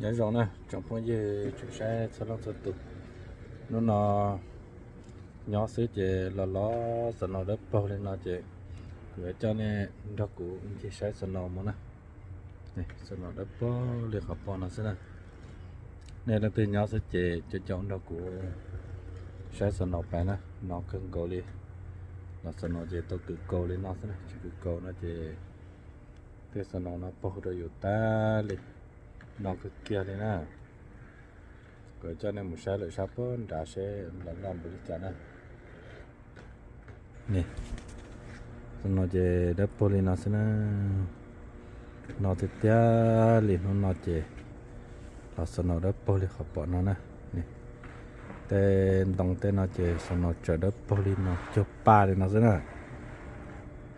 Nyob zoo na tsoom phooj ywg tsoom saib txhua leej txhua tus. Hnub no nyob xwb ces los los snow dawb paug li no ces kuv yuav coj nej nrog kuv ncig saib snow mus na. Snow dawb paug li qhov pom no xwb na. Nej leej twg nyob xwb ces coj coj nrog kuv saib snow pais na, no kawg nkaus li. Los snow ces tau kws kaus li no xwb na, tsis kws kaus no ces tej snow no paug rau yus tag li, no kawg kiag li na. Kuv coj nej mus saib lawm sab puag nrad seb los loj npaum li cas na. Snow ces dawb paug li no xwb na. No tiag tiag li, hnub no ces los snow dawb paug li qhov pom no na. Tej ntoo tej no ces snow tsaws dawb paug li no cuag paj li no xwb na.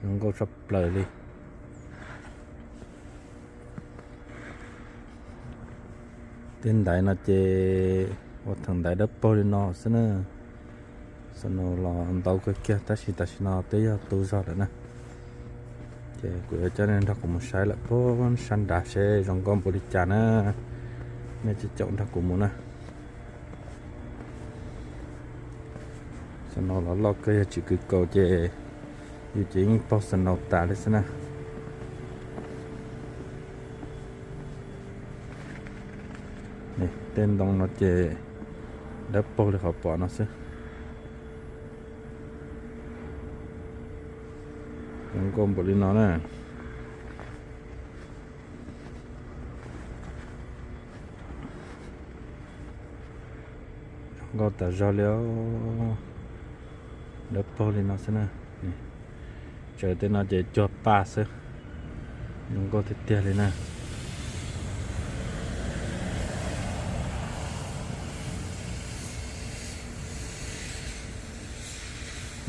Zoo nkauj tshaj plaws li. Tej ntaiv no ces ua theem ntaiv dawb paug li no xwb na. Snow los ntau kawg kiag tab sis tam sim no twb yog tu zog lawm na. Ces kuv yuav coj nej nrog kuv mus saib lawm puag sab nrad seb zoo nkauj npaum li cas na. Nej coj coj nrog kuv mus na. Snow los loj kawg, yog tsis kws kaus ces yus ces yeej paug snow tas li xwb na. Tej ntoo no ces dawb paug li qhov pom no xwb. Zoo nkauj npaum li no na. Zoo nkauj tas zog li os. Dawb paug li no xwb na. Tsaws tej no ces cuag paj xwb. Zoo nkauj tiag tiag li na.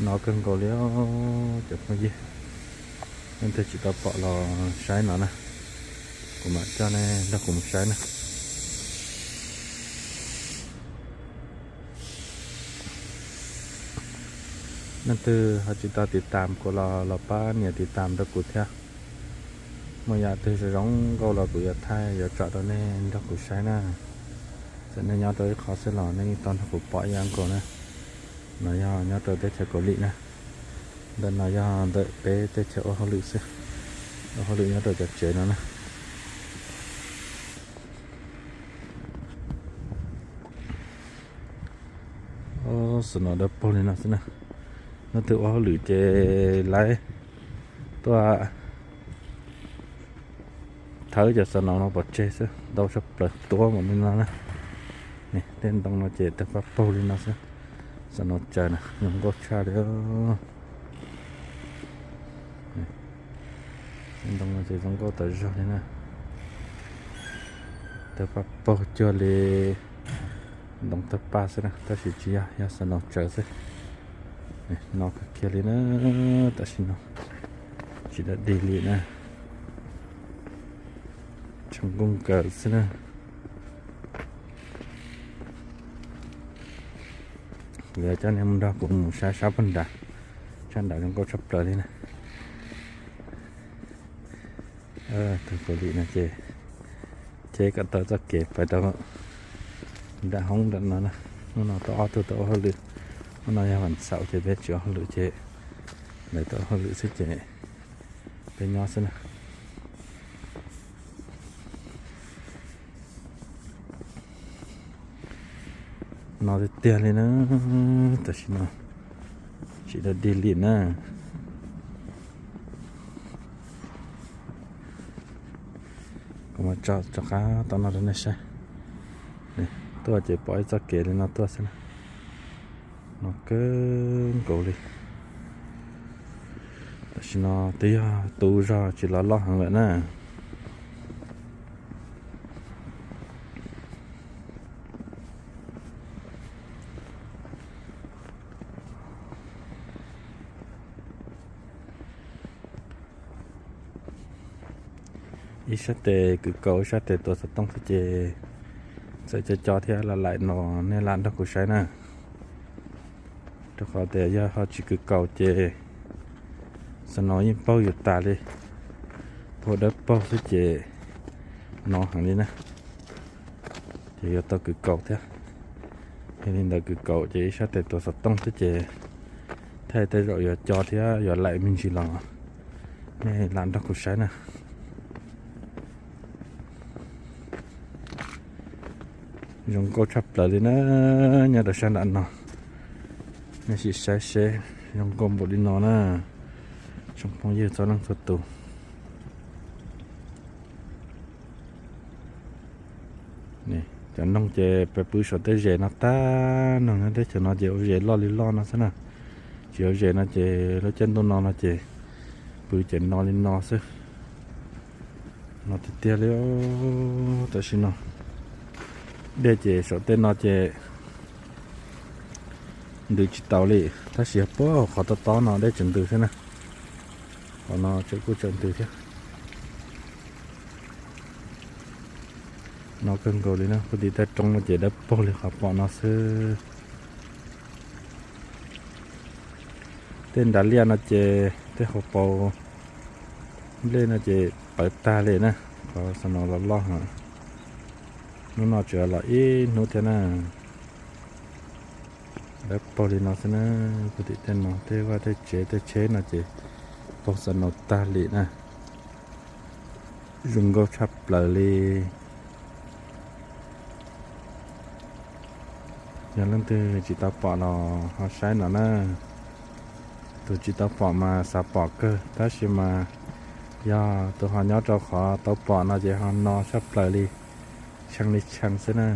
No kawg nkaus li os cov phooj ywg. Leej twg tsis tau pom los saib no na. Kuv mam coj nej nrog kuv mus saib na. Leej twg ho tsis tau tiv tam kuv los los pab nias tiv tam rau kuv thiab. Muaj yam twg zoo zoo nkauj los kuv yuav thaij yuav tso rau nej nrog kuv saib na. Txawm nej nyob rau ib qho xwb los nej yeej tau nrog kuv pom ib yam nkaus na. No yog nyob rau teb chaws Kaus Lim na. Ntawm no yog ntawm peb teb chaws ua hauj lwm xwb. Ua hauj lwm nyob rau cov tsev no na. Snow dawb paug li no xwb na. Leej twg ua hauj lwm ces lawv tuaj thawb cov snow no pov tseg xwb, ntau tshaj plaws tuab npaum li no na. Tej ntoo no ces tawg paj paug li no xwb. Snow tsaws na zoo nkauj tshaj li. Ntoo no ces zoo nkauj tas zog li na. Tawg paj paug cuag li ntoo tawg paj xwb na, tab sis tsis yog, yog snow tsaws xwb. No kawg kiag li na, tam sim no tsis dawb dig li na. Tseem nkauj nkaws xwb na. Kuv yuav coj nej mus nrog kuv mus saib sab puag nrad, sab nrad zoo nkauj tshaj plaws li na. Teb chaws Kaus Lim no ces cheb kom tau txoj kev pais rau nram hoob nram no na. Hnub no tau ob tug tau ua hauj lwm, hnub no yog vas xaum ces peb tsis ua hauj lwm ces lawv tau ua hauj lwm xwb ces peb nyob xwb na. No tiag tiag li na, tam sim no tsis dawb dig li na. Kuv mam tso rov qab tau no rau nej saib. Tuaj ces pom ib txoj kev li no tuaj xwb na. No kawg nkaus li. Tam sim no twb yog tu zog tsis los loj heev lawm na. Ib sab tes kws kaus ib sab tes tuav xov tooj xwb ces txawm co co thiab lam laim no nej lam nrog kuv saib na. Rau qhov tias yog ho tsis kws kaus ces snow yeej paug yus tas li. Paug dawb paug xwb ces no heev li na. Ces yuav tau kwv kaum thiab. Yog li ntawd kwv kaum ces ib sab tes tuav xov tooj thiab ces thiaj tej zaum yuav co thiab yuav laim me ntsis los nej lam nrog kuv saib na. Zoo nkauj tshaj plaws li na, nyob rau sab nram no. Nej sim saib seb zoo nkauj npaum li no na, tsoom phooj ywg txhua leej txhua tus. Cov noog ces peb pw saum tej zes no tag, noog nyob teb chaws no ces ua zes loj li loj no xwb na. Tsis ua zes no ces lub caij ntuj no no ces pw ces no li no xwb. No tiag tiag li. Tam sim no dej ces saum tej no ces ntws tsis taus li, tab sis yog puag qhov tob tob no dej tseem ntws xwb na. Qhov no tseem kuj tseem ntws thiab. No kawg nkaus li na, puag tim tej roob no ces dawb paug li qhov pom no xwb. Tej nrad liaj no ces tej hauv paus nplej no ces pawv tag li na, qhov snow los loj heev. Hnub no tseem los ib hnub thiab na. Dawb paug li no xwb na, puag tim tej no tej vaj tej tsev tej tsheb no ces paug snow tag li na. Zoo nkauj tshaj plaws li. Yog leej twg tsis tau pom los ho saib no na. Tus tsis tau pom mas xav pom kawg, tab sis mas yog tus ho nyob rau qhov tau pom no ces ho no tshaj plaws li, tshee li tshee xwb na.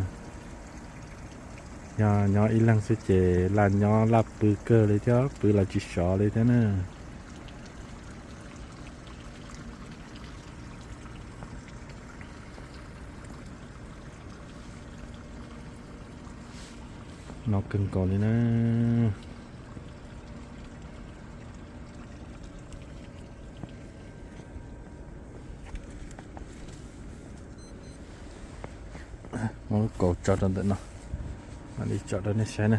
Yog nyob ib leeg xwb ces laj nyob laj pw kawg li thiab, pw los tsis sov li thiab na. No kawg nkaus li na. Muab lub kaus tso rau ntawm no, mam li tso rau nej saib na.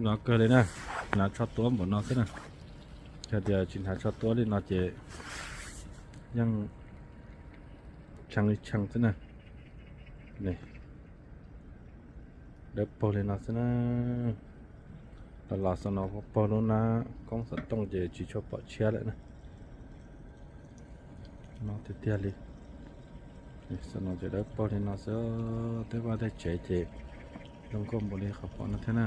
No kawg li na, hnav tsho tuab npaum no xwb na. Yog tias tsis hnav tsho tuab li no ces yeej tshee li tshee xwb na. Dawb paug li no xwb na. Los los xwb no paug lub nab koob xov tooj ces tsis tshua pom tshiab lawm na. No tiag tiag li. Xwb no ces dawb paug li no xwb, tej vaj tej tsev ces zoo nkauj npaum li qhov pom no thiab na.